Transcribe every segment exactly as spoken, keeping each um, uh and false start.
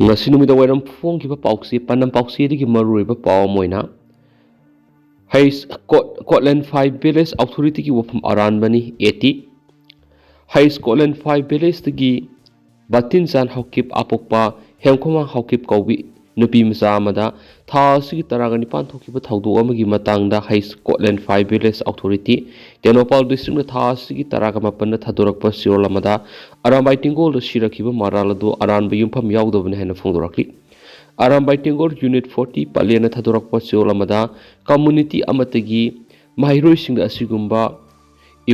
ꯉꯁꯤ ꯅꯨꯃꯤꯗꯥꯡ ꯋꯥꯏꯔꯝ ꯐꯣꯡꯈꯤꯕ ꯄꯥꯎꯆꯦ, ꯄꯥꯟꯗꯝ ꯄꯥꯎꯆꯦꯗꯒꯤ ꯃꯔꯨꯑꯣꯏꯕ ꯄꯥꯎ ꯑꯃ ꯑꯣꯏꯅ, ꯍꯩꯁ ꯀꯣꯠ-, ꯀꯣꯠꯂꯦꯟ ꯐꯥꯏꯚ ꯚꯤꯂꯦꯖ ꯑꯣꯊꯣꯔꯤꯇꯤꯒꯤ ꯋꯥꯐꯝ ꯑꯔꯥꯟꯕꯅꯤ, A T. H ꯀꯣꯠꯂꯦꯟ five ꯚꯤꯂꯦꯖꯇꯒꯤ ꯕꯥꯇꯤꯟꯆꯥꯟ Haokip ꯑꯄꯣꯛꯄ ꯍꯦꯝꯈꯣꯃꯥꯡ Haokip ꯀꯧꯕꯤ ꯅꯨꯄꯤ ꯃꯆꯥ ꯑꯃꯗ ꯊꯥ ꯑꯁꯤꯒꯤ ꯇꯔꯥꯒ ꯅꯤꯄꯥꯟ ꯊꯣꯛꯈꯤꯕ ꯊꯧꯗꯣꯛ ꯑꯃꯒꯤ ꯃꯇꯥꯡꯗ ꯍꯩꯁ ꯀꯣꯠꯂꯦꯟ ꯐꯥꯏꯚ ꯚꯤꯂꯦꯖ ꯑꯣꯊꯣꯔꯤꯇꯤ, ꯇꯦꯡꯅꯧꯄꯥꯜ ꯗꯤꯁꯇ꯭ꯔꯤꯛꯅ ꯊꯥ ꯑꯁꯤꯒꯤ ꯇꯔꯥꯒ ꯃꯥꯄꯟꯗ ꯊꯥꯗꯣꯔꯛꯄ ꯆꯦꯔꯣꯜ ꯑꯃꯗ ꯑꯔꯥꯝꯕꯥꯏ ꯇꯦꯡꯒꯣꯜꯗ ꯁꯤꯔꯛꯈꯤꯕ ꯃꯔꯥꯜ ꯑꯗꯨ ꯑꯔꯥꯟꯕ ꯌꯨꯝꯐꯝ ꯌꯥꯎꯗꯕꯅꯤ ꯍꯥꯏꯅ ꯐꯣꯡꯗꯣꯔꯛꯂꯤ꯫ ꯑꯔꯥꯝꯕꯥꯏ ꯇꯦꯡꯒꯣꯜ ꯌꯨꯅꯤꯠ ꯐꯣꯔꯇꯤ ꯄꯂꯦꯟꯅ ꯊꯥꯗꯣꯔꯛꯄ ꯆꯦꯔꯣꯜ ꯑꯃꯗ ꯀꯝꯃꯨꯅꯤꯇꯤ ꯑꯃꯠꯇꯒꯤ ꯃꯍꯩꯔꯣꯏꯁꯤꯡꯗ ꯑꯁꯤꯒꯨꯝꯕ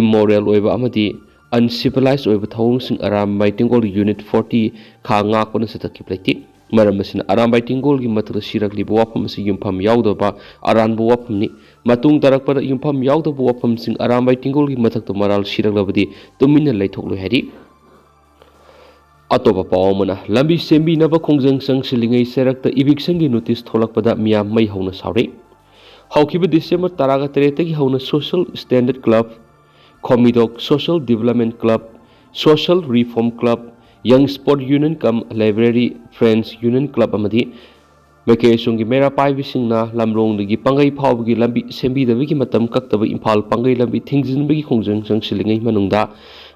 ꯏꯃꯣꯔꯦꯜ ꯑꯣꯏꯕ ꯑꯃꯗꯤ ꯑꯟꯁꯤꯚꯤꯂꯥꯏꯖ ꯑꯣꯏꯕ ꯊꯧꯑꯣꯡꯁꯤꯡ ꯑꯔꯥꯝꯕꯥꯏ ꯇꯦꯡꯒꯣꯜ ꯌꯨꯅꯤꯠ ꯐꯣꯔꯇꯤ ꯈꯥ ꯉꯥꯛꯄꯅ ꯆꯠꯊꯈꯤꯕ ꯂꯩꯇꯦ꯫ ꯃꯔꯝ ꯑꯁꯤꯅ ꯑꯔꯥꯝꯕꯥꯏ ꯇꯦꯡꯒꯣꯜꯒꯤ ꯃꯊꯛꯇ ꯁꯤꯔꯛꯂꯤꯕ ꯋꯥꯐꯝ ꯑꯁꯤ ꯌꯨꯝꯐꯝ ꯌꯥꯎꯗꯕ ꯑꯔꯥꯟꯕ ꯋꯥꯐꯝꯅꯤ꯫ ꯃꯇꯨꯡ ꯇꯥꯔꯛꯄꯗ ꯌꯨꯝꯐꯝ ꯌꯥꯎꯗꯕ ꯋꯥꯐꯝꯁꯤꯡ ꯑꯔꯥꯝꯕꯥꯏ ꯇꯦꯡꯒꯣꯜꯒꯤ ꯃꯊꯛꯇ ꯃꯔꯥꯜ ꯁꯤꯔꯛꯂꯕꯗꯤ ꯇꯨꯃꯤꯟꯅ ꯂꯩꯊꯣꯛꯂꯣꯏ ꯍꯥꯏꯔꯤ꯫ ꯑꯇꯣꯞꯄ ꯄꯥꯎ ꯑꯃꯅ, ꯂꯝꯕꯤ ꯁꯦꯝꯕꯤꯅꯕ ꯈꯣꯡꯖꯪ ꯆꯪꯁꯤꯜꯂꯤꯉꯩ ꯆꯩꯔꯛꯇ ꯏꯚꯤꯛꯁꯟꯒꯤ ꯅꯣꯇꯤꯁ ꯊꯣꯛꯂꯛꯄꯗ ꯃꯤꯌꯥꯝ ꯃꯩ ꯍꯧꯅ ꯁꯥꯎꯔꯤ꯫ ꯍꯧꯈꯤꯕ ꯗꯤꯁꯦꯝꯕꯔ ꯇꯔꯥꯒ ꯇꯔꯦꯠꯇꯒꯤ ꯍꯧꯅ ꯁꯣꯁꯤꯌꯦꯜ ꯁ꯭ꯇꯦꯟꯗꯔꯗ ꯀ꯭ꯂꯕ, ꯈꯣꯃꯤꯗꯣꯛ social development club, social reform club, ꯌꯪ sport union cum library friends union club ꯑꯃꯗꯤ ꯃꯥꯏꯀꯩ ꯑꯁꯣꯝꯒꯤ ꯃꯩꯔꯥ ꯄꯥꯏꯕꯤꯁꯤꯡꯅ ꯂꯝꯂꯣꯡꯗꯒꯤ ꯄꯥꯡꯒꯩ ꯐꯥꯎꯕꯒꯤ ꯂꯝꯕꯤ ꯁꯦꯝꯕꯤꯗꯕꯒꯤ ꯃꯇꯝ ꯀꯛꯇꯕ ꯏꯝꯐꯥꯜ ꯄꯥꯡꯒꯩ ꯂꯝꯕꯤ ꯊꯤꯡꯖꯤꯟꯕꯒꯤ ꯈꯣꯡꯖꯪ ꯆꯪꯁꯤꯜꯂꯤꯉꯩ ꯃꯅꯨꯡꯗ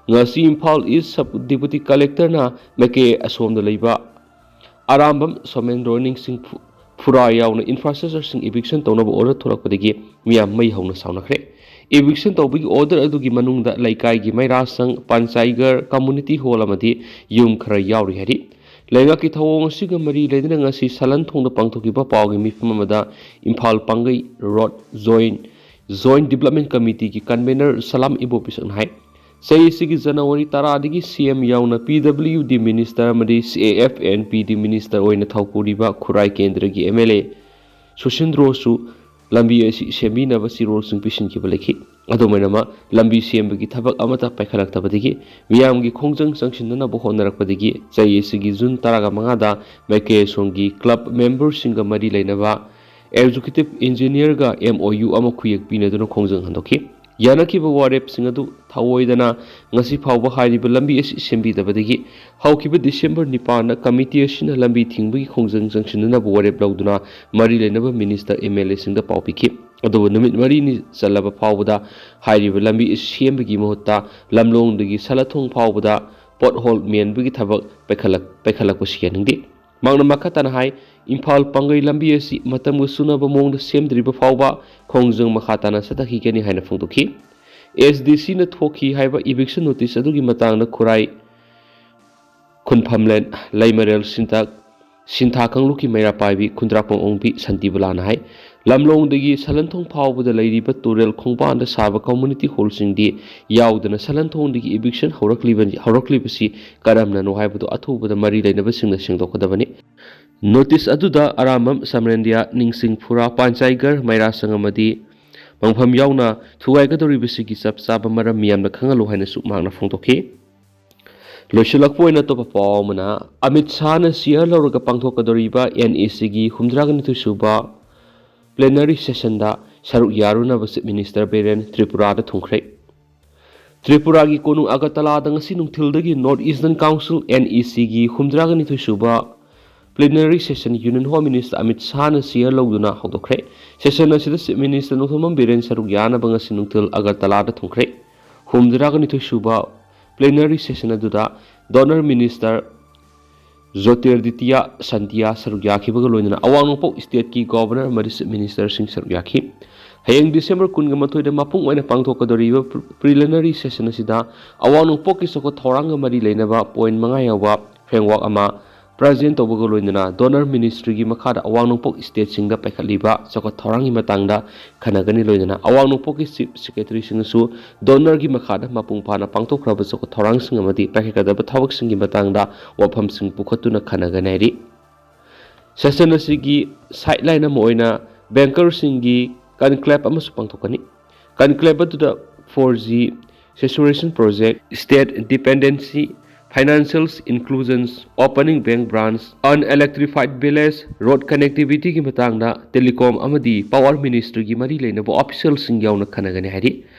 ꯉꯁꯤ ꯏꯝꯐꯥꯜ ꯏꯁ ꯁꯕ ꯗꯤꯄꯨꯇꯤ ꯀꯂꯦꯛꯇꯔꯅ ꯃꯥꯏꯀꯩ ꯑꯁꯣꯝꯗ ꯂꯩꯕ ꯑꯔꯥꯝꯕꯝ ꯁꯣꯃꯦꯟꯗ꯭ꯔꯣ ꯅꯤꯡꯁꯤꯡ ꯐꯨ-, ꯐꯨꯔꯥ ꯌꯥꯎꯅ ꯏꯟꯐ꯭ꯔꯥꯁ꯭ꯇ꯭ꯔꯛꯆꯔꯁꯤꯡ ꯏꯚꯤꯛꯁꯟ ꯇꯧꯅꯕ ꯑꯣꯔꯗꯔ ꯊꯣꯛꯂꯛꯄꯗꯒꯤ ꯃꯤꯌꯥꯝ ꯃꯩ ꯍꯧꯅ ꯁꯥꯎꯅꯈ꯭ꯔꯦ꯫ ꯏꯚꯤꯛꯁꯟ ꯇꯧꯕꯒꯤ ꯑꯣꯔꯗꯔ ꯑꯗꯨꯒꯤ ꯃꯅꯨꯡꯗ ꯂꯩꯀꯥꯏꯒꯤ ꯃꯩꯔꯥꯁꯪ, ꯄꯟꯆꯥꯏꯒꯔ, ꯀꯝꯃꯨꯅꯤꯇꯤ ꯍꯣꯜ ꯑꯃꯗꯤ ꯌꯨꯝ ꯈꯔ ꯌꯥꯎꯔꯤ ꯍꯥꯏꯔꯤ꯫ ꯂꯩꯉꯥꯛꯀꯤ ꯊꯧꯑꯣꯡ ꯑꯁꯤꯒ ꯃꯔꯤ ꯂꯩꯅꯅ ꯉꯁꯤ ꯁꯂꯟ ꯊꯣꯡꯗ ꯄꯥꯡꯊꯣꯛꯈꯤꯕ ꯄꯥꯎꯒꯤ ꯃꯤꯐꯝ ꯑꯃꯗ Imphal Pangei road joint, joint development ꯀꯃꯤꯇꯤꯒꯤ ꯀꯟꯚꯦꯅꯔ ꯁꯂꯥꯝ ꯏꯕꯣꯕꯤꯁꯛꯅ ꯍꯥꯏ, ꯆꯍꯤ ꯑꯁꯤꯒꯤ ꯖꯅꯋꯥꯔꯤ ꯇꯔꯥꯗꯒꯤ ꯁꯤ ꯑꯦꯝ ꯌꯥꯎꯅ ꯄꯤ ꯗꯕ꯭ꯂꯤꯌꯨ ꯗꯤ ꯃꯤꯅꯤꯁꯇꯔ ꯑꯃꯗꯤ ꯁꯤ A F N P D minister ꯑꯣꯏꯅ ꯊꯧꯄꯨꯔꯤꯕ ꯈꯨꯔꯥꯏ ꯀꯦꯟꯗ꯭ꯔꯒꯤ ꯑꯦꯝ ꯑꯦꯜ ꯑꯦ ꯁꯨꯁꯤꯟꯗ꯭ꯔꯣꯁꯨ ꯂꯝꯕꯤ ꯑꯁꯤ ꯁꯦꯝꯕꯤꯅꯕ ꯆꯦꯔꯣꯜꯁꯤꯡ ꯄꯤꯁꯤꯟꯈꯤꯕ ꯂꯩꯈꯤ꯫ ꯑꯗꯨꯝ ꯑꯣꯏꯅꯃꯛ, ꯂꯝꯕꯤ ꯁꯦꯝꯕꯒꯤ ꯊꯕꯛ ꯑꯃꯠꯇ ꯄꯥꯏꯈꯠꯂꯛꯇꯕꯗꯒꯤ ꯃꯤꯌꯥꯝꯒꯤ ꯈꯣꯡꯖꯪ ꯆꯪꯁꯤꯟꯅꯅꯕ ꯍꯣꯠꯅꯔꯛꯄꯗꯒꯤ ꯆꯍꯤ ꯑꯁꯤꯒꯤ ꯖꯨꯟ ꯇꯔꯥꯒ ꯃꯉꯥꯗ ꯃꯥꯏꯀꯩ ꯑꯁꯣꯝꯒꯤ ꯀ꯭ꯂꯕ ꯃꯦꯝꯕꯔꯁꯤꯡꯒ ꯃꯔꯤ ꯂꯩꯅꯕ ꯑꯦꯛꯖꯤꯀ꯭ꯌꯨꯇꯤꯚ ꯏꯟꯖꯤꯅꯤꯌꯔꯒ ꯑꯦꯝ ꯑꯣ ꯌꯨ ꯑꯃ ꯈꯨꯌꯦꯛ ꯄꯤꯅꯗꯨꯅ ꯈꯣꯡꯖꯪ ꯍꯟꯗꯣꯛꯈꯤ꯫ ꯌꯥꯅꯈꯤꯕ ꯋꯥꯔꯦꯞꯁꯤꯡ ꯑꯗꯨ ꯊꯧꯑꯣꯏꯗꯅ ꯉꯁꯤ ꯐꯥꯎꯕ ꯍꯥꯏꯔꯤꯕ ꯂꯝꯕꯤ ꯑꯁꯤ ꯁꯦꯝꯕꯤꯗꯕꯗꯒꯤ ꯍꯧꯈꯤꯕ ꯗꯤꯁꯦꯝꯕꯔ ꯅꯤꯄꯥꯟꯗ ꯀꯃꯤꯇꯤ ꯑꯁꯤꯅ ꯂꯝꯕꯤ ꯊꯤꯡꯕꯒꯤ ꯈꯣꯡꯖꯪ ꯆꯪꯁꯤꯟꯅꯅꯕ ꯋꯥꯔꯦꯞ ꯂꯧꯗꯨꯅ ꯃꯔꯤ ꯂꯩꯅꯕ ꯃꯤꯅꯤꯁꯇꯔ, ꯑꯦꯝ ꯑꯦꯜ ꯑꯦꯁꯤꯡꯗ ꯄꯥꯎ ꯄꯤꯈꯤ꯫ ꯑꯗꯨꯕꯨ ꯅꯨꯃꯤꯠ ꯃꯔꯤꯅꯤ ꯆꯜꯂꯕ ꯐꯥꯎꯕꯗ ꯍꯥꯏꯔꯤꯕ ꯂꯝꯕꯤ ꯑꯁꯤ ꯁꯦꯝꯕꯒꯤ ꯃꯍꯨꯠꯇ ꯂꯝꯂꯣꯡꯗꯒꯤ ꯁꯂꯊꯣꯡ ꯐꯥꯎꯕꯗ ꯄꯣꯠꯍꯣꯜ ꯃꯦꯟꯕꯒꯤ ꯊꯕꯛ ꯄꯥꯏꯈꯠꯂꯛ-, ꯄꯥꯏꯈꯠꯂꯛꯄꯁꯤ ꯌꯥꯅꯤꯡꯗꯦ꯫ ꯃꯍꯥꯛꯅ ꯃꯈꯥ ꯇꯥꯅ ꯍꯥꯏ, ꯏꯝꯐꯥꯜ ꯄꯥꯡꯒꯩ ꯂꯝꯕꯤ ꯑꯁꯤ ꯃꯇꯝꯒ ꯆꯨꯅꯕ ꯃꯑꯣꯡꯗ ꯁꯦꯝꯗ꯭ꯔꯤꯕ ꯐꯥꯎꯕ ꯈꯣꯡꯖꯪ ꯃꯈꯥ ꯇꯥꯅ ꯆꯠꯊꯈꯤꯒꯅꯤ ꯍꯥꯏꯅ ꯐꯣꯡꯗꯣꯛꯈꯤ꯫ ꯑꯦꯁ ꯗꯤ ꯁꯤꯅ ꯊꯣꯛꯈꯤ ꯍꯥꯏꯕ ꯏꯚꯤꯛꯁꯟ ꯅꯣꯇꯤꯁ ꯑꯗꯨꯒꯤ ꯃꯇꯥꯡꯗ ꯈꯨꯔꯥꯏ ꯈꯨꯟꯐꯝꯂꯦꯟ ꯂꯩꯃꯔꯦꯜ ꯁꯤꯟꯊꯥ, ꯁꯤꯟꯊꯥ ꯀꯥꯡꯂꯨꯞꯀꯤ ꯃꯩꯔꯥ ꯄꯥꯏꯕꯤ ꯈꯨꯟꯗ꯭ꯔꯥꯛꯄꯝ ꯑꯣꯡꯕꯤ ꯁꯥꯟꯇꯤꯕꯂꯥꯅ ꯍꯥꯏ, ꯂꯝꯂꯣꯡꯗꯒꯤ ꯁꯂꯟꯊꯣꯡ ꯐꯥꯎꯕꯗ ꯂꯩꯔꯤꯕ ꯇꯨꯔꯦꯜ ꯈꯣꯡꯕꯥꯟꯗ ꯁꯥꯕ ꯀꯝꯃꯨꯅꯤꯇꯤ ꯍꯣꯜꯁꯤꯡꯗꯤ ꯌꯥꯎꯗꯅ ꯁꯂꯟꯊꯣꯡꯗꯒꯤ ꯏꯚꯤꯛꯁꯟ ꯍꯧꯔꯛꯂꯤꯕ, ꯍꯧꯔꯛꯂꯤꯕꯁꯤ ꯀꯔꯝꯅꯅꯣ ꯍꯥꯏꯕꯗꯨ ꯑꯊꯨꯕꯗ ꯃꯔꯤ ꯂꯩꯅꯕꯁꯤꯡꯅ ꯁꯦꯡꯗꯣꯛꯀꯗꯕꯅꯤ꯫ ꯅꯣꯇꯤꯁ ꯑꯗꯨꯗ ꯑꯔꯥꯝꯕꯝ, ꯁꯃꯔꯦꯟꯗ꯭ꯔꯤꯌꯥ, ꯅꯤꯡꯁꯤꯡ ꯐꯨꯔꯥ, ꯄꯥꯟꯆꯥꯏꯒꯔ, ꯃꯩꯔꯥꯁꯪ ꯑꯃꯗꯤ ꯃꯪꯐꯝ ꯌꯥꯎꯅ ꯊꯨꯒꯥꯏꯒꯗꯧꯔꯤꯕꯁꯤꯒꯤ ꯆꯞ ꯆꯥꯕ ꯃꯔꯝ ꯃꯤꯌꯥꯝꯅ ꯈꯪꯍꯜꯂꯨ ꯍꯥꯏꯅꯁꯨ ꯃꯍꯥꯛꯅ ꯐꯣꯡꯗꯣꯛꯈꯤ꯫ ꯂꯣꯏꯁꯤꯜꯂꯛꯄ ꯑꯣꯏꯅ ꯑꯇꯣꯞꯄ ꯄꯥꯎ ꯑꯃꯅ, ꯑꯃꯤꯠ ꯁꯥꯍꯅ ꯆꯤꯌꯔ ꯂꯧꯔꯒ ꯄꯥꯡꯊꯣꯛꯀꯗꯧꯔꯤꯕ ꯑꯦꯟ ꯏ ꯁꯤꯒꯤ ꯍꯨꯝꯗ꯭ꯔꯥꯒ ꯅꯤꯊꯣꯏ ꯁꯨꯕ ꯄ꯭ꯂꯦꯅꯔꯤ ꯁꯦꯁꯟꯗ ꯁꯔꯨꯛ ꯌꯥꯔꯨꯅꯕ ꯆꯤꯐ ꯃꯤꯅꯤꯁꯇꯔ ꯕꯤꯔꯦꯟ ꯇ꯭ꯔꯤꯄꯨꯔꯥꯗ ꯊꯨꯡꯈ꯭ꯔꯦ꯫ ꯇ꯭ꯔꯤꯄꯨꯔꯥꯒꯤ ꯀꯣꯅꯨꯡ ꯑꯒꯔꯇꯂꯥꯗ ꯉꯁꯤ ꯅꯨꯡꯊꯤꯜꯗꯒꯤ north eastern council, N E ꯁꯤꯒꯤ ꯍꯨꯝꯗ꯭ꯔꯥꯒ ꯅꯤꯊꯣꯏ ꯁꯨꯕ plenary session union home minister Amit ꯁꯥꯍꯅ ꯆꯤꯌꯔ ꯂꯧꯗꯨꯅ ꯍꯧꯗꯣꯛꯈ꯭ꯔꯦ꯫ ꯁꯦꯁꯟ ꯑꯁꯤꯗ ꯆꯤꯐ ꯃꯤꯅꯤꯁꯇꯔ ꯅꯣꯡꯊꯣꯝꯕꯝ ꯕꯤꯔꯦꯟ ꯁꯔꯨꯛ ꯌꯥꯅꯕ ꯉꯁꯤ ꯅꯨꯡꯊꯤꯜ ꯑꯒꯔꯇꯂꯥꯗ ꯊꯨꯡꯈ꯭ꯔꯦ꯫ ꯍꯨꯝꯗ꯭ꯔꯥꯒ ꯅꯤꯊꯣꯏ ꯁꯨꯕ ꯄ꯭ꯂꯦꯅꯔꯤ ꯁꯦꯁꯟ ꯑꯗꯨꯗ ꯗꯣꯅꯔ ꯃꯤꯅꯤꯁꯇꯔ ꯖꯣꯇꯤꯔꯥꯗꯤꯇꯤꯌꯥ ꯁꯟꯗꯤꯌꯥ ꯁꯔꯨꯛ ꯌꯥꯈꯤꯕꯒ ꯂꯣꯏꯅꯅ ꯑꯋꯥꯡ ꯅꯣꯡꯄꯣꯛ ꯁ꯭ꯇꯦꯠꯀꯤ ꯒꯣꯚꯔꯅꯔ ꯑꯃꯗꯤ ꯆꯤꯐ ꯃꯤꯅꯤꯁꯇꯔꯁꯤꯡ ꯁꯔꯨꯛ ꯌꯥꯈꯤ꯫ ꯍꯌꯦꯡ ꯗꯤꯁꯦꯝꯕꯔ ꯀꯨꯟꯒ ꯃꯥꯊꯣꯏꯗ ꯃꯄꯨꯡ ꯑꯣꯏꯅ ꯄꯥꯡꯊꯣꯛꯀꯗꯧꯔꯤꯕ ꯄ꯭ꯔꯤꯂꯤꯅꯔꯤ ꯁꯦꯁꯟ ꯑꯁꯤꯗ ꯑꯋꯥꯡ ꯅꯣꯡꯄꯣꯛꯀꯤ ꯆꯥꯎꯈꯠ ꯊꯧꯔꯥꯡꯒ ꯃꯔꯤ ꯂꯩꯅꯕ ꯄꯣꯏꯟ ꯃꯉꯥ ꯌꯥꯎꯕ ꯐ꯭ꯔꯦꯝꯋꯥꯔꯛ ꯑꯃ ꯄ꯭ꯔꯖꯦꯟ ꯇꯧꯕꯒ ꯂꯣꯏꯅꯅ ꯗꯣꯅꯔ ꯃꯤꯅꯤꯁꯇ꯭ꯔꯤꯒꯤ ꯃꯈꯥꯗ ꯑꯋꯥꯡ ꯅꯣꯡꯄꯣꯛ ꯁ꯭ꯇꯦꯠꯁꯤꯡꯗ ꯄꯥꯏꯈꯠꯂꯤꯕ ꯆꯥꯎꯈꯠ ꯊꯧꯔꯥꯡꯒꯤ ꯃꯇꯥꯡꯗ ꯈꯟꯅꯒꯅꯤ꯫ ꯂꯣꯏꯅꯅ ꯑꯋꯥꯡ ꯅꯣꯡꯄꯣꯛꯀꯤ ꯆꯤꯐ ꯁꯦꯀ꯭ꯔꯦꯇꯔꯤꯁꯤꯡꯅꯁꯨ ꯗꯣꯅꯔꯒꯤ ꯃꯈꯥꯗ ꯃꯄꯨꯡ ꯐꯥꯅ ꯄꯥꯡꯊꯣꯛꯈ꯭ꯔꯕ ꯆꯥꯎꯈꯠ ꯊꯧꯔꯥꯡꯁꯤꯡ ꯑꯃꯗꯤ ꯄꯥꯏꯈꯠꯀꯗꯕ ꯊꯕꯛꯁꯤꯡꯒꯤ ꯃꯇꯥꯡꯗ ꯋꯥꯐꯝꯁꯤꯡ ꯄꯨꯈꯠꯇꯨꯅ ꯈꯟꯅꯒꯅꯤ ꯍꯥꯏꯔꯤ꯫ ꯁꯦꯁꯟ ꯑꯁꯤꯒꯤ ꯁꯥꯏꯠꯂꯥꯏꯟ ꯑꯃ ꯑꯣꯏꯅ ꯕꯦꯡꯀꯔꯁꯤꯡꯒꯤ ꯀꯟꯀ꯭ꯂꯦꯕ ꯑꯃꯁꯨ ꯄꯥꯡꯊꯣꯛꯀꯅꯤ꯫ ꯀꯟꯀ꯭ꯂꯦꯕ ꯑꯗꯨꯗ four G saturation project, state dependency, financial inclusions, opening bank branch, unelectrified village, road connectivityꯒꯤ ꯃꯇꯥꯡꯗ ꯇꯦꯂꯤꯀꯣꯝ ꯑꯃꯗꯤ ꯄꯥꯋꯔ ꯃꯤꯅꯤꯁꯇ꯭ꯔꯤꯒꯤ ꯃꯔꯤ ꯂꯩꯅꯕ ꯑꯣꯐꯤꯁꯤꯌꯦꯜꯁꯤꯡ ꯌꯥꯎꯅ ꯈꯟꯅꯒꯅꯤ ꯍꯥꯏꯔꯤ꯫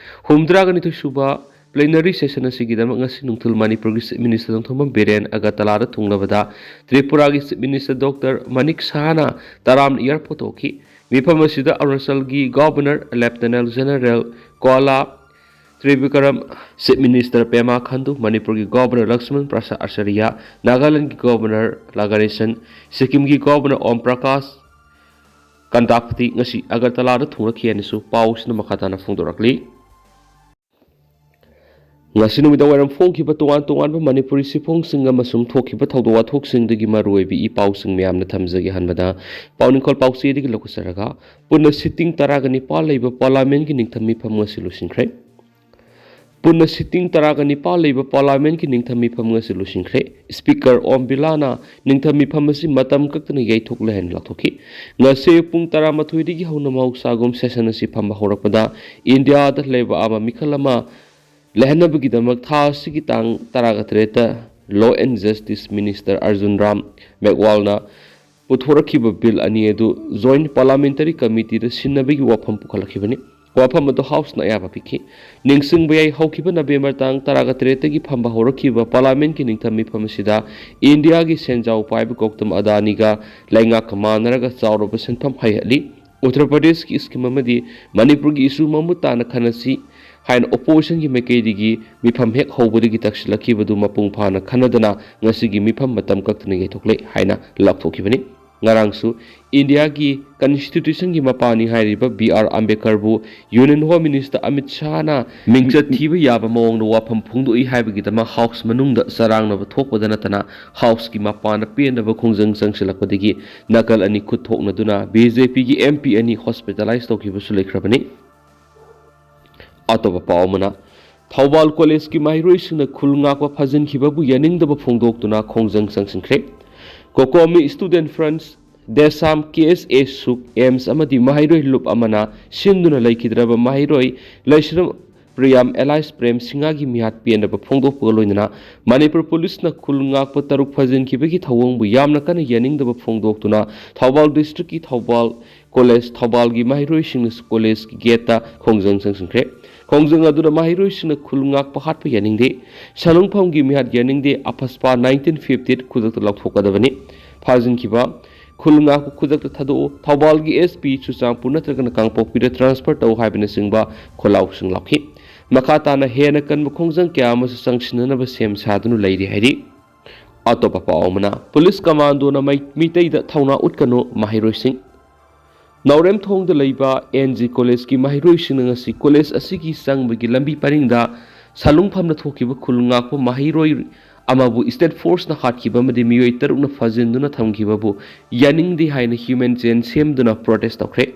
ꯍꯨꯝꯐꯨꯇꯔꯥꯒ ꯅꯤꯊꯣꯏ ꯁꯨꯕ plenary session ꯑꯁꯤꯒꯤꯗꯃꯛ ꯉꯁꯤ ꯅꯨꯡꯊꯤꯜ ꯃꯅꯤꯄꯨꯔꯒꯤ Chief Minister Nongthombam Biren ꯑꯒꯔꯇꯂꯥꯗ ꯊꯨꯡꯂꯕꯗ ꯇ꯭ꯔꯤꯄꯨꯔꯥꯒꯤ Chief Minister Doctor Manik ꯁꯍꯥꯅ ꯇꯔꯥꯝꯅ ꯏꯌꯥꯔ ꯐꯣꯠꯇꯣꯛꯈꯤ꯫ ꯃꯤꯐꯝ ꯑꯁꯤꯗ ꯑꯔꯨꯅꯥꯆꯜꯒꯤ Governor Lieutenant General ꯀꯣꯂꯥ ꯇ꯭ꯔꯤꯕꯤꯀꯔꯝ, Chief Minister ꯄꯦꯃꯥ ꯈꯟꯗꯨ, ꯃꯅꯤꯄꯨꯔꯒꯤ Governor ꯂꯛꯁꯃꯟ ꯄ꯭ꯔꯁꯥꯗ ꯑꯆꯥꯔꯌ, ꯅꯥꯒꯥꯂꯦꯟꯗꯒꯤ Governor ꯂꯥꯒꯥꯅꯤꯁꯟ, ꯁꯤꯛꯀꯤꯝꯒꯤ Governor ꯑꯣꯝ ꯄ꯭ꯔꯀꯥꯁ ꯀꯟꯗꯥꯄꯇꯤ ꯉꯁꯤ ꯑꯒꯔꯇꯂꯥꯗ ꯊꯨꯡꯂꯛꯈꯤ ꯍꯥꯏꯅꯁꯨ ꯄꯥꯎꯁꯤꯅ ꯃꯈꯥ ꯇꯥꯅ ꯐꯣꯡꯗꯣꯔꯛꯂꯤ꯫ ꯉꯁꯤ ꯅꯨꯃꯤꯗꯥꯡ ꯋꯥꯏꯔꯝ ꯐꯣꯡꯈꯤꯕ ꯇꯣꯉꯥꯟ ꯇꯣꯉꯥꯟꯕ ꯃꯅꯤꯄꯨꯔꯤ ꯁꯤꯐꯣꯡꯁꯤꯡ ꯑꯃꯁꯨꯡ ꯊꯣꯛꯈꯤꯕ ꯊꯧꯗꯣꯛ ꯋꯥꯊꯣꯛꯁꯤꯡꯗꯒꯤ ꯃꯔꯨꯑꯣꯏꯕ ꯏ ꯄꯥꯎꯁꯤꯡ ꯃꯌꯥꯝꯅ ꯊꯝꯖꯒꯦ ꯍꯥꯏꯕꯗ ꯄꯥꯎꯅꯤꯡꯈꯣꯜ ꯄꯥꯎꯆꯦꯗꯒꯤ ꯂꯧꯈꯠꯆꯔꯒ ꯄꯨꯟꯅ sitting ꯇꯔꯥꯒ ꯅꯤꯄꯥꯜ ꯂꯩꯕ Parliamentꯀꯤ ꯅꯤꯡꯊꯝ ꯃꯤꯐꯝ ꯉꯁꯤ ꯂꯣꯏꯁꯤꯟꯈ꯭ꯔꯦ꯫ ꯄꯨꯟꯅ sitting ꯇꯔꯥꯒ ꯅꯤꯄꯥꯜ ꯂꯩꯕ Parliamentꯀꯤ ꯅꯤꯡꯊꯝ ꯃꯤꯐꯝ ꯉꯁꯤ ꯂꯣꯏꯁꯤꯟꯈ꯭ꯔꯦ꯫ Speaker ꯑꯣꯝ ꯕꯤꯔꯂꯥꯅ ꯅꯤꯡꯊꯝ ꯃꯤꯐꯝ ꯑꯁꯤ ꯃꯇꯝ ꯀꯛꯇꯅ ꯌꯩꯊꯣꯛꯂꯦ ꯍꯥꯏꯅ ꯂꯥꯎꯊꯣꯛꯈꯤ꯫ ꯉꯁꯤ ꯄꯨꯡ ꯇꯔꯥꯃꯥꯊꯣꯏꯗꯒꯤ ꯍꯧꯅ ꯃꯍꯧꯁꯥꯒꯨꯝ session ꯑꯁꯤ ꯐꯝꯕ ꯍꯧꯔꯛꯄꯗ ꯏꯟꯗꯤꯌꯥꯗ ꯂꯩꯕ ꯑꯃ ꯃꯤꯈꯜ ꯑꯃ ꯂꯩꯍꯟꯅꯕꯒꯤꯗꯃꯛ ꯊꯥ ꯑꯁꯤꯒꯤ ꯇꯥꯡ ꯇꯔꯥꯒ ꯇꯔꯦꯠꯇ Law and Justice Minister Arjun Ram ꯃꯦꯘꯋꯥꯜꯅ ꯄꯨꯊꯣꯔꯛꯈꯤꯕ bill ꯑꯅꯤ ꯑꯗꯨ Joint Parliamentary Committeeꯗ ꯁꯤꯟꯅꯕꯒꯤ ꯋꯥꯐꯝ ꯄꯨꯈꯠꯂꯛꯈꯤꯕꯅꯤ꯫ ꯋꯥꯐꯝ ꯑꯗꯨ Houseꯅ ꯑꯌꯥꯕ ꯄꯤꯈꯤ꯫ ꯅꯤꯡꯁꯤꯡꯕ ꯌꯥꯏ, ꯍꯧꯈꯤꯕ November ꯇꯥꯡ ꯇꯔꯥꯒ ꯇꯔꯦꯠꯇꯒꯤ ꯐꯝꯕ ꯍꯧꯔꯛꯈꯤꯕ Parliamentꯀꯤ ꯅꯤꯡꯊꯝ ꯃꯤꯐꯝ ꯑꯁꯤꯗ ꯏꯟꯗꯤꯌꯥꯒꯤ ꯁꯦꯟꯖꯥꯎ ꯄꯥꯏꯕ ꯒꯧꯇꯝ ꯑꯗꯥꯅꯤꯒ ꯂꯩꯉꯥꯛꯀ ꯃꯥꯟꯅꯔꯒ ꯆꯥꯎꯔꯕ ꯁꯦꯟꯐꯝ ꯍꯩꯍꯠꯂꯤ꯫ ꯎꯠꯇꯔ ꯄ꯭ꯔꯗꯦꯁꯀꯤ scheme ꯑꯃꯗꯤ ꯃꯅꯤꯄꯨꯔꯒꯤ issue ꯃꯃꯨꯠ ꯇꯥꯅ ꯈꯟꯅꯁꯤ ꯍꯥꯏꯅ oppositionꯒꯤ ꯃꯥꯏꯀꯩꯗꯒꯤ ꯃꯤꯐꯝ ꯍꯦꯛ ꯍꯧꯕꯗꯒꯤ ꯇꯛꯁꯤꯜꯂꯛꯈꯤꯕꯗꯨ ꯃꯄꯨꯡ ꯐꯥꯅ ꯈꯟꯅꯗꯅ ꯉꯁꯤꯒꯤ ꯃꯤꯐꯝ ꯃꯇꯝ ꯀꯛꯇꯅ ꯌꯩꯊꯣꯛꯂꯦ ꯍꯥꯏꯅ ꯂꯥꯎꯊꯣꯛꯈꯤꯕꯅꯤ꯫ ꯉꯔꯥꯡꯁꯨ ꯏꯟꯗꯤꯌꯥꯒꯤ Constitutionꯒꯤ ꯃꯄꯥꯅꯤ ꯍꯥꯏꯔꯤꯕ ꯕꯤ ꯑꯥꯔ ꯑꯝꯕꯦꯗꯀꯔꯕꯨ Union Home Minister ꯑꯃꯤꯠ ꯁꯥꯍꯅ ꯃꯤꯡꯆꯠ ꯊꯤꯕ ꯌꯥꯕ ꯃꯑꯣꯡꯗ ꯋꯥꯐꯝ ꯐꯣꯡꯗꯣꯛꯏ ꯍꯥꯏꯕꯒꯤꯗꯃꯛ House ꯃꯅꯨꯡꯗ ꯆꯔꯥꯡꯅꯕ ꯊꯣꯛꯄꯗ ꯅꯠꯇꯅ Houseꯀꯤ ꯃꯄꯥꯟꯗ ꯄꯦꯟꯗꯕ ꯈꯣꯡꯖꯪ ꯆꯪꯁꯤꯜꯂꯛꯄꯗꯒꯤ ꯅꯥꯀꯜ ꯑꯅꯤ ꯈꯨꯠ ꯊꯣꯛꯅꯗꯨꯅ BJPꯒꯤ MP ꯑꯅꯤ hospitalize ꯇꯧꯈꯤꯕꯁꯨ ꯂꯩꯈ꯭ꯔꯕꯅꯤ꯫ ꯑꯇꯣꯞꯄ ꯄꯥꯎ ꯑꯃꯅ, ꯊꯧꯕꯥꯜ ꯀꯣꯂꯦꯖꯀꯤ ꯃꯍꯩꯔꯣꯏꯁꯤꯡꯅ ꯈꯨꯜ ꯉꯥꯛꯄ ꯐꯥꯖꯤꯟꯈꯤꯕꯕꯨ ꯌꯥꯅꯤꯡꯗꯕ ꯐꯣꯡꯗꯣꯛꯇꯨꯅ ꯈꯣꯡꯖꯪ ꯆꯪꯁꯤꯟꯈ꯭ꯔꯦ꯫ COCOMI Student Front, ꯗꯦꯁꯥꯝ, KSA ꯁꯨꯛ, AIMS ꯑꯃꯗꯤ ꯃꯍꯩꯔꯣꯏ ꯂꯨꯞ ꯑꯃꯅ ꯁꯤꯟꯗꯨꯅ ꯂꯩꯈꯤꯗ꯭ꯔꯕ ꯃꯍꯩꯔꯣꯏ ꯂꯩꯁ꯭ꯔꯝ ꯄ꯭ꯔꯤꯌꯥꯝ alias ꯄ꯭ꯔꯦꯝ ꯁꯤꯡꯍꯒꯤ ꯃꯤꯍꯥꯠ ꯄꯦꯟꯗꯕ ꯐꯣꯡꯗꯣꯛꯄꯒ ꯂꯣꯏꯅꯅ ꯃꯅꯤꯄꯨꯔ ꯄꯨꯂꯤꯁꯅ ꯈꯨꯜ ꯉꯥꯛꯄ ꯇꯔꯨꯛ ꯐꯥꯖꯤꯟꯈꯤꯕꯒꯤ ꯊꯧꯑꯣꯡꯕꯨ ꯌꯥꯝꯅ ꯀꯟꯅ ꯌꯥꯅꯤꯡꯗꯕ ꯐꯣꯡꯗꯣꯛꯇꯨꯅ ꯊꯧꯕꯥꯜ districtꯀꯤ ꯊꯧꯕꯥꯜ ꯀꯣꯂꯦꯖ, ꯊꯧꯕꯥꯜꯒꯤ ꯃꯍꯩꯔꯣꯏꯁꯤꯡꯅꯁꯨ ꯀꯣꯂꯦꯖꯀꯤ gateꯇ ꯈꯣꯡꯖꯪ ꯆꯪꯁꯤꯟꯈ꯭ꯔꯦ꯫ ꯈꯣꯡꯖꯪ ꯑꯗꯨꯗ ꯃꯍꯩꯔꯣꯏꯁꯤꯡꯅ ꯈꯨꯜ ꯉꯥꯛꯄ ꯍꯥꯠꯄ ꯌꯥꯅꯤꯡꯗꯦ꯫ ꯁꯥꯂꯨꯡꯐꯝꯒꯤ ꯃꯤꯍꯥꯠ ꯌꯥꯅꯤꯡꯗꯦ꯫ ꯑꯐꯁꯄꯥ ꯅꯥꯏꯟꯇꯤꯟ ꯐꯤꯐꯇꯤ ꯑꯩꯠ ꯈꯨꯗꯛꯇ ꯂꯧꯊꯣꯛꯀꯗꯕꯅꯤ꯫ ꯐꯥꯖꯤꯟꯈꯤꯕ ꯈꯨꯜ ꯉꯥꯛꯄ ꯈꯨꯗꯛꯇ ꯊꯥꯗꯣꯛꯎ꯫ ꯊꯧꯕꯥꯜꯒꯤ ꯑꯦꯁ ꯄꯤ ꯆꯨꯔꯆꯥꯟꯄꯨꯔ ꯅꯠꯇ꯭ꯔꯒꯅ ꯀꯥꯡꯄꯣꯛꯄꯤꯗ ꯇ꯭ꯔꯥꯟꯁꯐꯔ ꯇꯧ ꯍꯥꯏꯕꯅꯆꯤꯡꯕ ꯈꯣꯜꯂꯥꯎꯁꯤꯡ ꯂꯥꯎꯈꯤ꯫ ꯃꯈꯥ ꯇꯥꯅ ꯍꯦꯟꯅ ꯀꯟꯕ ꯈꯣꯡꯖꯪ ꯀꯌꯥ ꯑꯃꯁꯨ ꯆꯪꯁꯤꯟꯅꯅꯕ ꯁꯦꯝ ꯁꯥꯗꯨꯅ ꯂꯩꯔꯤ ꯍꯥꯏꯔꯤ꯫ ꯑꯇꯣꯞꯄ ꯄꯥꯎ ꯑꯃꯅ, ꯄꯨꯂꯤꯁ ꯀꯃꯥꯟꯗꯣꯅ ꯃꯩ-, ꯃꯤꯇꯩꯗ ꯊꯧꯅꯥ ꯎꯠꯀꯅꯨ, ꯃꯍꯩꯔꯣꯏꯁꯤꯡ꯫ ꯅꯥꯎꯔꯦꯝꯊꯣꯡꯗ ꯂꯩꯕ ꯑꯦꯟ ꯖꯤ ꯀꯣꯂꯦꯖꯀꯤ ꯃꯍꯩꯔꯣꯏꯁꯤꯡꯅ ꯉꯁꯤ ꯀꯣꯂꯦꯖ ꯑꯁꯤꯒꯤ ꯆꯪꯕꯒꯤ ꯂꯝꯕꯤ ꯄꯔꯤꯡꯗ ꯁꯥꯂꯨꯡꯐꯝꯗ ꯊꯣꯛꯈꯤꯕ ꯈꯨꯜ ꯉꯥꯛꯄ ꯃꯍꯩꯔꯣꯏ ꯑꯃꯕꯨ ꯁ꯭ꯇꯦꯠ ꯐꯣꯔꯁꯅ ꯍꯥꯠꯈꯤꯕ ꯑꯃꯗꯤ ꯃꯤꯑꯣꯏ ꯇꯔꯨꯛꯅ ꯐꯥꯖꯤꯟꯗꯨꯅ ꯊꯝꯈꯤꯕꯕꯨ ꯌꯥꯅꯤꯡꯗꯦ ꯍꯥꯏꯅ ꯍ꯭ꯌꯨꯃꯦꯟ ꯆꯦꯟ ꯁꯦꯝꯗꯨꯅ ꯄ꯭ꯔꯣꯇꯦꯁ ꯇꯧꯈ꯭ꯔꯦ꯫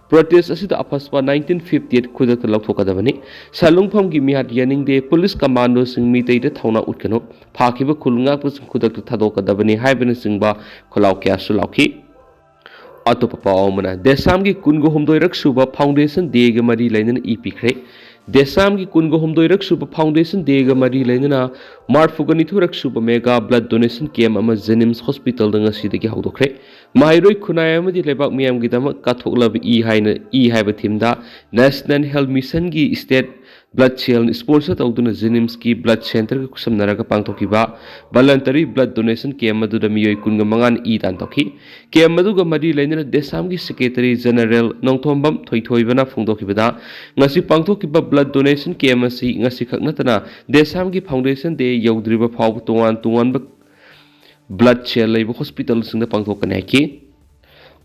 ꯄ꯭ꯔꯣꯇꯦꯁ ꯑꯁꯤꯗ ꯑꯐꯁꯄꯥ ꯅꯥꯏꯟꯇꯤꯟ ꯐꯤꯐꯇꯤ ꯑꯩꯠ ꯈꯨꯗꯛꯇ ꯂꯧꯊꯣꯛꯀꯗꯕꯅꯤ꯫ ꯁꯥꯂꯨꯡꯐꯝꯒꯤ ꯃꯤꯍꯥꯠ ꯌꯥꯅꯤꯡꯗꯦ꯫ ꯄꯨꯂꯤꯁ ꯀꯃꯥꯟꯗꯣꯁꯤꯡ ꯃꯤꯇꯩꯗ ꯊꯧꯅꯥ ꯎꯠꯀꯅꯨ꯫ ꯐꯥꯈꯤꯕ ꯈꯨꯜ ꯉꯥꯛꯄꯁꯤꯡ ꯈꯨꯗꯛꯇ ꯊꯥꯗꯣꯛꯀꯗꯕꯅꯤ ꯍꯥꯏꯕꯅꯆꯤꯡꯕ ꯈꯣꯜꯂꯥꯎ ꯀꯌꯥꯁꯨ ꯂꯥꯎꯈꯤ꯫ ꯑꯇꯣꯞꯄ ꯄꯥꯎ ꯑꯃꯅ, ꯗꯦꯁꯥꯝꯒꯤ ꯀꯨꯟꯒ ꯍꯨꯝꯗꯣꯏꯔꯛ ꯁꯨꯕ ꯐꯥꯎꯟꯗꯦꯁꯟ ꯗꯦꯒ ꯃꯔꯤ ꯂꯩꯅꯅ ꯏ ꯄꯤꯈ꯭ꯔꯦ꯫ ꯗꯦꯁꯥꯝꯒꯤ ꯀꯨꯟꯒ ꯍꯨꯝꯗꯣꯏꯔꯛ ꯁꯨꯕ ꯐꯥꯎꯟꯗꯦꯁꯟ ꯗꯦꯒ ꯃꯔꯤ ꯂꯩꯅꯅ ꯃꯔꯐꯨꯒ ꯅꯤꯊꯣꯏꯔꯛ ꯁꯨꯕ ꯃꯦꯒꯥ ꯕ꯭ꯂꯗ ꯗꯣꯅꯦꯁꯟ ꯀꯦꯝ ꯑꯃ ꯖꯦꯅꯤꯝꯁ ꯍꯣꯁꯄꯤꯇꯥꯜꯗ ꯉꯁꯤꯗꯒꯤ ꯍꯧꯗꯣꯛꯈ꯭ꯔꯦ꯫ ꯃꯍꯩꯔꯣꯏ ꯈꯨꯟꯅꯥꯏ ꯑꯃꯗꯤ ꯂꯩꯕꯥꯛ ꯃꯤꯌꯥꯝꯒꯤꯗꯃꯛ ꯀꯠꯊꯣꯛꯂꯕ ꯏ ꯍꯥꯏꯅ, ꯏ ꯍꯥꯏꯕ ꯊꯤꯝꯗ ꯅꯦꯁꯅꯦꯜ ꯍꯦꯜꯊ ꯃꯤꯁꯟꯒꯤ ꯁ꯭ꯇꯦꯠ ꯕ꯭ꯂꯗ ꯁꯦꯜꯅ ꯁ꯭ꯄꯣꯟꯁꯔ ꯇꯧꯗꯨꯅ ꯖꯦꯅꯤꯝꯁꯀꯤ ꯕ꯭ꯂꯗ ꯁꯦꯟꯇꯔꯒ ꯈꯨꯠꯁꯝꯅꯔꯒ ꯄꯥꯡꯊꯣꯛꯈꯤꯕ ꯚꯂꯟꯇꯔꯤ ꯕ꯭ꯂꯗ ꯗꯣꯅꯦꯁꯟ ꯀꯦꯝ ꯑꯗꯨꯗ ꯃꯤꯑꯣꯏ ꯀꯨꯟꯒ ꯃꯉꯥꯅ ꯏ ꯗꯥꯟ ꯇꯧꯈꯤ꯫ ꯀꯦꯝ ꯑꯗꯨꯒ ꯃꯔꯤ ꯂꯩꯅꯅ ꯗꯦꯁꯥꯝꯒꯤ ꯁꯦꯀ꯭ꯔꯦꯇꯔꯤ ꯖꯦꯅꯔꯦꯜ ꯅꯣꯡꯊꯣꯝꯕꯝ ꯊꯣꯏꯊꯣꯏꯕꯅ ꯐꯣꯡꯗꯣꯛꯈꯤꯕꯗ, ꯉꯁꯤ ꯄꯥꯡꯊꯣꯛꯈꯤꯕ ꯕ꯭ꯂꯗ ꯗꯣꯅꯦꯁꯟ ꯀꯦꯝ ꯑꯁꯤ ꯉꯁꯤ ꯈꯛ ꯅꯠꯇꯅ ꯗꯦꯁꯥꯝꯒꯤ ꯐꯥꯎꯟꯗꯦꯁꯟ ꯗꯦ ꯌꯧꯗ꯭ꯔꯤꯕ ꯐꯥꯎꯕ ꯇꯣꯉꯥꯟ ꯇꯣꯉꯥꯟꯕ ꯕ꯭ꯂꯗ ꯁꯦꯜ ꯂꯩꯕ ꯍꯣꯁꯄꯤꯇꯥꯜꯁꯤꯡꯗ ꯄꯥꯡꯊꯣꯛꯀꯅꯤ ꯍꯥꯏꯈꯤ꯫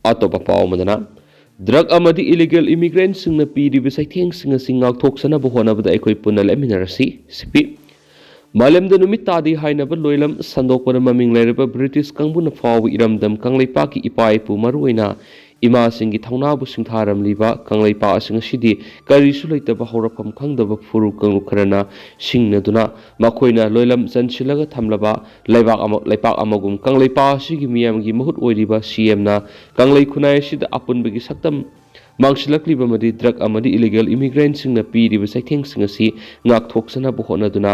ꯑꯇꯣꯞꯄ ꯄꯥꯎ ꯑꯃꯗꯅ, ꯗ꯭ꯔꯒ ꯑꯃꯗꯤ ꯏꯂꯤꯒꯦꯜ ꯏꯃꯤꯒ꯭ꯔꯦꯟꯠꯁꯤꯡꯅ ꯄꯤꯔꯤꯕ ꯆꯩꯊꯦꯡꯁꯤꯡ ꯑꯁꯤ ꯉꯥꯛꯊꯣꯛꯆꯅꯕ ꯍꯣꯠꯅꯕꯗ ꯑꯩꯈꯣꯏ ꯄꯨꯟꯅ ꯂꯦꯞꯃꯤꯟꯅꯔꯁꯤ, ꯁꯤ ꯄꯤ꯫ ꯃꯥꯂꯦꯝꯗ ꯅꯨꯃꯤꯠ ꯇꯥꯗꯦ ꯍꯥꯏꯅꯕ ꯂꯣꯏꯂꯝ ꯁꯟꯗꯣꯛꯄꯗ ꯃꯃꯤꯡ ꯂꯩꯔꯕ ꯕ꯭ꯔꯤꯇꯤꯁ ꯀꯥꯡꯕꯨꯅ ꯐꯥꯎꯕ ꯏꯔꯝꯗꯝ ꯀꯪꯂꯩꯄꯥꯛꯀꯤ ꯏꯄꯥ ꯏꯄꯨ, ꯃꯔꯨꯑꯣꯏꯅ ꯏꯃꯥꯁꯤꯡꯒꯤ ꯊꯧꯅꯥꯕꯨ ꯁꯤꯡꯊꯥꯔꯝꯂꯤꯕ ꯀꯪꯂꯩꯄꯥꯛ ꯑꯁꯤ ꯉꯁꯤꯗꯤ ꯀꯔꯤꯁꯨ ꯂꯩꯇꯕ ꯍꯧꯔꯛꯐꯝ ꯈꯪꯗꯕ ꯐꯨꯔꯨ ꯀꯥꯡꯂꯨꯞ ꯈꯔꯅ ꯁꯤꯡꯅꯗꯨꯅ ꯃꯈꯣꯏꯅ ꯂꯣꯏꯂꯝ ꯆꯟꯁꯤꯜꯂꯒ ꯊꯝꯂꯕ ꯂꯩꯕꯥꯛ ꯑꯃ, ꯂꯩꯄꯥꯛ ꯑꯃꯒꯨꯝ ꯀꯪꯂꯩꯄꯥꯛ ꯑꯁꯤꯒꯤ ꯃꯤꯌꯥꯝꯒꯤ ꯃꯍꯨꯠ ꯑꯣꯏꯔꯤꯕ ꯁꯤ ꯑꯦꯝꯅ ꯀꯪꯂꯩ ꯈꯨꯟꯅꯥꯏ ꯑꯁꯤꯗ ꯑꯄꯨꯟꯕꯒꯤ ꯁꯛꯇꯝ ꯃꯥꯡꯁꯤꯜꯂꯛꯂꯤꯕ ꯑꯃꯗꯤ ꯗ꯭ꯔꯒ ꯑꯃꯗꯤ ꯏꯂꯤꯒꯦꯜ ꯏꯃꯤꯒ꯭ꯔꯦꯟꯠꯁꯤꯡꯅ ꯄꯤꯔꯤꯕ ꯆꯩꯊꯦꯡꯁꯤꯡ ꯑꯁꯤ ꯉꯥꯛꯊꯣꯛꯆꯅꯕ ꯍꯣꯠꯅꯗꯨꯅ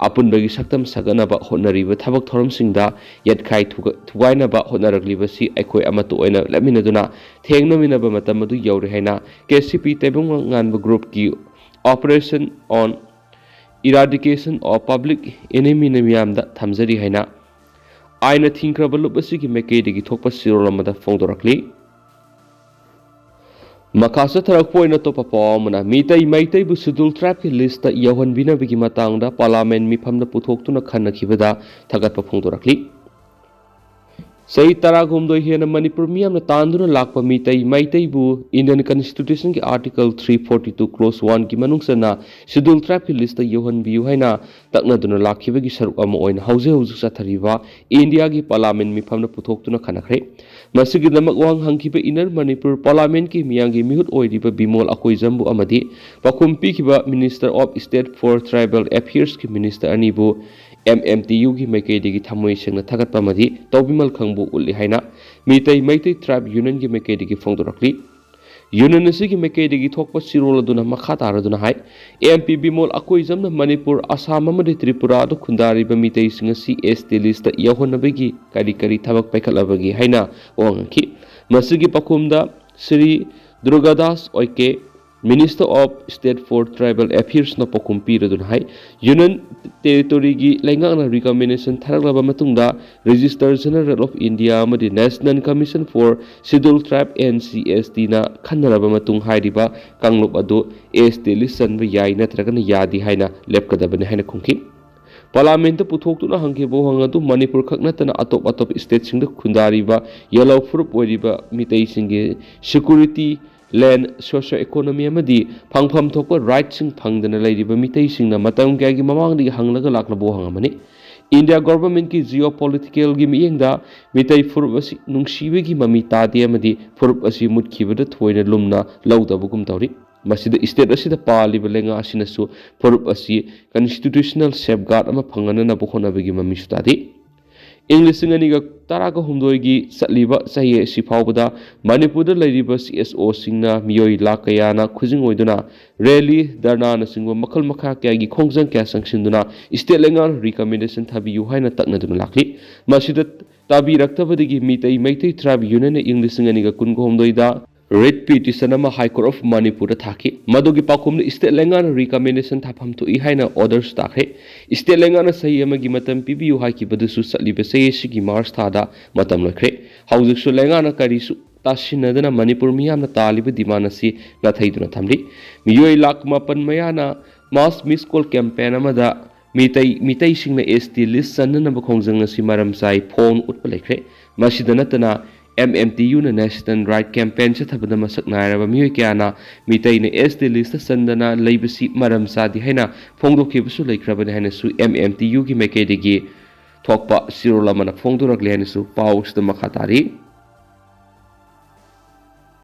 ꯑꯄꯨꯟꯕꯒꯤ ꯁꯛꯇꯝ ꯁꯥꯒꯠꯅꯕ ꯍꯣꯠꯅꯔꯤꯕ ꯊꯕꯛ ꯊꯧꯔꯝꯁꯤꯡꯗ ꯌꯥꯠꯈꯥꯏ ꯊꯨꯒ-, ꯊꯨꯒꯥꯏꯅꯕ ꯍꯣꯠꯅꯔꯛꯂꯤꯕꯁꯤ ꯑꯩꯈꯣꯏ ꯑꯃꯠꯇ ꯑꯣꯏꯅ ꯂꯦꯞꯃꯤꯟꯅꯗꯨꯅ ꯊꯦꯡꯅꯃꯤꯟꯅꯕ ꯃꯇꯝ ꯑꯗꯨ ꯌꯧꯔꯦ ꯍꯥꯏꯅ ꯀꯦ ꯁꯤ ꯄꯤ ꯇꯥꯏꯕꯪ ꯉꯥꯟꯕ ꯒ꯭ꯔꯨꯞꯀꯤ Operation on Eradication of Public Enemy ꯅ ꯃꯤꯌꯥꯝꯗ ꯊꯝꯖꯔꯤ ꯍꯥꯏꯅ ꯑꯥꯏꯟꯅ ꯊꯤꯡꯈ꯭ꯔꯕ ꯂꯨꯞ ꯑꯁꯤꯒꯤ ꯃꯥꯏꯀꯩꯗꯒꯤ ꯊꯣꯛꯄ ꯆꯦꯔꯣꯜ ꯑꯃꯗ ꯐꯣꯡꯗꯣꯔꯛꯂꯤ꯫ ꯃꯈꯥ ꯆꯠꯊꯔꯛꯄ ꯑꯣꯏꯅ ꯑꯇꯣꯞꯄ ꯄꯥꯎ ꯑꯃꯅ, ꯃꯤꯇꯩ ꯃꯩꯇꯩꯕꯨ Scheduled Tribe ꯀꯤ list ꯇ ꯌꯧꯍꯟꯕꯤꯅꯕꯒꯤ ꯃꯇꯥꯡꯗ Parliament ꯃꯤꯐꯝꯗ ꯄꯨꯊꯣꯛꯇꯨꯅ ꯈꯟꯅꯈꯤꯕꯗ ꯊꯥꯒꯠꯄ ꯐꯣꯡꯗꯣꯔꯛꯂꯤ꯫ ꯆꯍꯤ ꯇꯔꯥꯍꯨꯝꯗꯣꯏ ꯍꯦꯟꯅ ꯃꯅꯤꯄꯨꯔ ꯃꯤꯌꯥꯝꯅ ꯇꯥꯟꯗꯨꯅ ꯂꯥꯛꯄ ꯃꯤꯇꯩ ꯃꯩꯇꯩꯕꯨ Indian Constitution ꯒꯤ Article three forty two Clause one ꯒꯤ ꯃꯅꯨꯡ ꯆꯟꯅ Scheduled Tribe ꯀꯤ list ꯇ ꯌꯧꯍꯟꯕꯤꯌꯨ ꯍꯥꯏꯅ ꯇꯛꯅꯗꯨꯅ ꯂꯥꯛꯈꯤꯕꯒꯤ ꯁꯔꯨꯛ ꯑꯃ ꯑꯣꯏꯅ ꯍꯧꯖꯤꯛ ꯍꯧꯖꯤꯛ ꯆꯠꯊꯔꯤꯕ ꯏꯟꯗꯤꯌꯥꯒꯤ Parliament ꯃꯤꯐꯝꯗ ꯄꯨꯊꯣꯛꯇꯨꯅ ꯈꯟꯅꯈ꯭ꯔꯦ꯫ ꯃꯁꯤꯒꯤꯗꯃꯛ ꯋꯥꯍꯪ ꯍꯪꯈꯤꯕ Inner Manipur Parliament ꯀꯤ ꯃꯤꯌꯥꯝꯒꯤ ꯃꯤꯍꯨꯠ ꯑꯣꯏꯔꯤꯕ ꯕꯤꯃꯣꯜ ꯑꯀꯣꯏꯖꯝꯕꯨ ꯑꯃꯗꯤ ꯄꯥꯎꯈꯨꯝ ꯄꯤꯈꯤꯕ Minister of State for Tribal Affairs ꯀꯤ Minister ꯑꯅꯤꯕꯨ M M T U ꯒꯤ ꯃꯥꯏꯀꯩꯗꯒꯤ ꯊꯃꯣꯏ ꯁꯦꯡꯅ ꯊꯥꯒꯠꯄ ꯑꯃꯗꯤ ꯇꯧꯕꯤꯃꯜ ꯈꯪꯕ ꯎꯠꯂꯤ ꯍꯥꯏꯅ ꯃꯤꯇꯩ ꯃꯩꯇꯩ Tribe Union ꯒꯤ ꯃꯥꯏꯀꯩꯗꯒꯤ ꯐꯣꯡꯗꯣꯔꯛꯂꯤ꯫ Union ꯑꯁꯤꯒꯤ ꯃꯥꯏꯀꯩꯗꯒꯤ ꯊꯣꯛꯄ ꯆꯦꯔꯣꯜ ꯑꯗꯨꯅ ꯃꯈꯥ ꯇꯥꯔꯗꯨꯅ ꯍꯥꯏ, M P ꯕꯤꯃꯣꯜ ꯑꯀꯣꯏꯖꯝꯅ ꯃꯅꯤꯄꯨꯔ, ꯑꯁꯥꯝ ꯑꯃꯗꯤ ꯇ꯭ꯔꯤꯄꯨꯔꯥꯗ ꯈꯨꯟꯗꯥꯔꯤꯕ ꯃꯤꯇꯩꯁꯤꯡ ꯑꯁꯤ S T list ꯇ ꯌꯧꯍꯟꯅꯕꯒꯤ ꯀꯔꯤ ꯀꯔꯤ ꯊꯕꯛ ꯄꯥꯏꯈꯠꯂꯕꯒꯦ ꯍꯥꯏꯅ ꯋꯥ ꯉꯥꯡꯈꯤ꯫ ꯃꯁꯤꯒꯤ ꯄꯥꯎꯈꯨꯝꯗ Shri Durgadas ꯑꯣꯏꯀꯦ, Minister of State for Tribal Affairs ꯅ ꯄꯥꯎꯈꯨꯝ ꯄꯤꯔꯗꯨꯅ ꯍꯥꯏ, Union Territory ꯒꯤ ꯂꯩꯉꯥꯛꯅ recommendation ꯊꯥꯔꯛꯂꯕ ꯃꯇꯨꯡꯗ Registrar General of India ꯑꯃꯗꯤ National Commission for Scheduled Tribe, N C S T ꯅ ꯈꯟꯅꯔꯕ ꯃꯇꯨꯡ ꯍꯥꯏꯔꯤꯕ ꯀꯥꯡꯂꯨꯞ ꯑꯗꯨ S T list ꯆꯟꯕ ꯌꯥꯏ ꯅꯠꯇ꯭ꯔꯒꯅ ꯌꯥꯗꯦ ꯍꯥꯏꯅ ꯂꯦꯞꯀꯗꯕꯅꯤ ꯍꯥꯏꯅ ꯈꯨꯝꯈꯤ꯫ Parliament ꯇ ꯄꯨꯊꯣꯛꯇꯨꯅ ꯍꯪꯈꯤꯕ ꯋꯥꯍꯪ ꯑꯗꯨ ꯃꯅꯤꯄꯨꯔ ꯈꯛ ꯅꯠꯇꯅ ꯑꯇꯣꯞ ꯑꯇꯣꯞꯄ state ꯁꯤꯡꯗ ꯈꯨꯟꯗꯥꯔꯤꯕ ꯌꯦꯜꯂꯧ ꯐꯨꯔꯨꯞ ꯑꯣꯏꯔꯤꯕ ꯃꯤꯇꯩꯁꯤꯡꯒꯤ security, land, socio economy ꯑꯃꯗꯤ ꯐꯪꯐꯝ ꯊꯣꯛꯄ right ꯁꯤꯡ ꯐꯪꯗꯅ ꯂꯩꯔꯤꯕ ꯃꯤꯇꯩꯁꯤꯡꯅ ꯃꯇꯝ ꯀꯌꯥꯒꯤ ꯃꯃꯥꯡꯗꯒꯤ ꯍꯪꯂꯒ ꯂꯥꯛꯂꯕ ꯋꯥꯍꯪ ꯑꯃꯅꯤ꯫ India Government ꯀꯤ geopolitical ꯒꯤ ꯃꯤꯠꯌꯦꯡꯗ ꯃꯤꯇꯩ ꯐꯨꯔꯨꯞ ꯑꯁꯤ ꯅꯨꯡꯁꯤꯕꯒꯤ ꯃꯃꯤ ꯇꯥꯗꯦ ꯑꯃꯗꯤ ꯐꯨꯔꯨꯞ ꯑꯁꯤ ꯃꯨꯠꯈꯤꯕꯗ ꯊꯣꯏꯅ ꯂꯨꯝꯅ ꯂꯧꯗꯕꯒꯨꯝ ꯇꯧꯔꯤ꯫ ꯃꯁꯤꯗ state ꯑꯁꯤꯗ ꯄꯥꯜꯂꯤꯕ ꯂꯩꯉꯥꯛ ꯑꯁꯤꯅꯁꯨ ꯐꯨꯔꯨꯞ ꯑꯁꯤ constitutional safeguard ꯑꯃ ꯐꯪꯍꯟꯅꯅꯕ ꯍꯣꯠꯅꯕꯒꯤ ꯃꯃꯤꯁꯨ ꯇꯥꯗꯦ꯫ ꯏꯪ ꯂꯤꯁꯤꯡ ꯑꯅꯤꯒ ꯇꯔꯥꯒ ꯍꯨꯝꯗꯣꯏꯒꯤ ꯆꯠꯂꯤꯕ ꯆꯍꯤ ꯑꯁꯤ ꯐꯥꯎꯕꯗ ꯃꯅꯤꯄꯨꯔꯗ ꯂꯩꯔꯤꯕ C S O ꯁꯤꯡꯅ ꯃꯤꯑꯣꯏ ꯂꯥꯈ ꯀꯌꯥꯅ ꯈꯨꯖꯤꯡ ꯑꯣꯏꯗꯨꯅ rally, ꯙꯔꯅꯥꯅꯆꯤꯡꯕ ꯃꯈꯜ ꯃꯈꯥ ꯀꯌꯥꯒꯤ ꯈꯣꯡꯖꯪ ꯀꯌꯥ ꯆꯪꯁꯤꯟꯗꯨꯅ state ꯂꯩꯉꯥꯛꯅ recommendation ꯊꯥꯕꯤꯌꯨ ꯍꯥꯏꯅ ꯇꯛꯅꯗꯨꯅ ꯂꯥꯛꯂꯤ꯫ ꯃꯁꯤꯗ ꯇꯥꯕꯤꯔꯛꯇꯕꯗꯒꯤ ꯃꯤꯇꯩ ꯃꯩꯇꯩ Tribe Union ꯅ ꯏꯪ ꯂꯤꯁꯤꯡ ꯑꯅꯤꯒ ꯀꯨꯟꯒ ꯍꯨꯝꯗꯣꯏꯗ ꯔꯤꯠ ꯄꯤꯇꯤꯁꯟ ꯑꯃ ꯍꯥꯏ ꯀꯣꯔꯠ ꯑꯣꯐ ꯃꯅꯤꯄꯨꯔꯗ ꯊꯥꯈꯤ꯫ ꯃꯗꯨꯒꯤ ꯄꯥꯎꯈꯨꯝꯗ ꯏꯁꯇꯦꯠ ꯂꯩꯉꯥꯛꯅ ꯔꯤꯀꯃꯦꯟꯗꯦꯁꯟ ꯊꯥꯐꯝ ꯊꯣꯛꯏ ꯍꯥꯏꯅ ꯑꯣꯔꯗꯔꯁꯨ ꯇꯥꯈ꯭ꯔꯦ꯫ ꯏꯁꯇꯦꯠ ꯂꯩꯉꯥꯛꯅ ꯆꯍꯤ ꯑꯃꯒꯤ ꯃꯇꯝ ꯄꯤꯕꯤꯌꯨ ꯍꯥꯏꯈꯤꯕꯗꯨꯁꯨ ꯆꯠꯂꯤꯕ ꯆꯍꯤ ꯑꯁꯤꯒꯤ ꯃꯥꯔꯆ ꯊꯥꯗ ꯃꯇꯝ ꯂꯣꯏꯈ꯭ꯔꯦ꯫ ꯍꯧꯖꯤꯛꯁꯨ ꯂꯩꯉꯥꯛꯅ ꯀꯔꯤꯁꯨ ꯇꯥꯁꯤꯟꯅꯗꯅ ꯃꯅꯤꯄꯨꯔ ꯃꯤꯌꯥꯝꯅ ꯇꯥꯜꯂꯤꯕ ꯗꯤꯃꯥꯟ ꯑꯁꯤ ꯅꯥꯊꯩꯗꯨꯅ ꯊꯝꯂꯤ꯫ ꯃꯤꯑꯣꯏ ꯂꯥꯈ ꯃꯥꯄꯟ ꯃꯌꯥꯅ ꯃꯥꯁ ꯃꯤꯁ ꯀꯣꯜ ꯀꯦꯝꯄꯦꯟ ꯑꯃꯗ ꯃꯤꯇꯩ, ꯃꯤꯇꯩꯁꯤꯡꯅ ꯑꯦꯁ ꯇꯤ ꯂꯤꯁ ꯆꯟꯅꯅꯕ ꯈꯣꯡꯖꯪ ꯑꯁꯤ ꯃꯔꯝ ꯆꯥꯏ ꯐꯣꯡ ꯎꯠꯄ ꯂꯩꯈ꯭ꯔꯦ꯫ ꯃꯁꯤꯗ ꯅꯠꯇꯅ, ꯑꯦꯝ ꯑꯦꯝ ꯇꯤ ꯌꯨꯅ ꯅꯦꯁꯅꯦꯜ ꯔꯥꯏꯠ ꯀꯦꯝꯄꯦꯟ ꯆꯠꯊꯕꯗ ꯃꯁꯛ ꯅꯥꯏꯔꯕ ꯃꯤꯑꯣꯏ ꯀꯌꯥꯅ ꯃꯤꯇꯩꯅ ꯑꯦꯁ ꯇꯤ ꯂꯤꯁꯇ ꯆꯟꯗꯅ ꯂꯩꯕꯁꯤ ꯃꯔꯝ ꯆꯥꯗꯦ ꯍꯥꯏꯅ ꯐꯣꯡꯗꯣꯛꯈꯤꯕꯁꯨ ꯂꯩꯈ꯭ꯔꯕꯅꯤ ꯍꯥꯏꯅꯁꯨ ꯑꯦꯝ ꯑꯦꯝ ꯇꯤ ꯌꯨꯒꯤ ꯃꯥꯏꯀꯩꯗꯒꯤ ꯊꯣꯛꯄ ꯆꯦꯔꯣꯜ ꯑꯃꯅ ꯐꯣꯡꯗꯣꯔꯛꯂꯤ ꯍꯥꯏꯅꯁꯨ ꯄꯥꯎ ꯑꯁꯤꯗ ꯃꯈꯥ ꯇꯥꯔꯤ꯫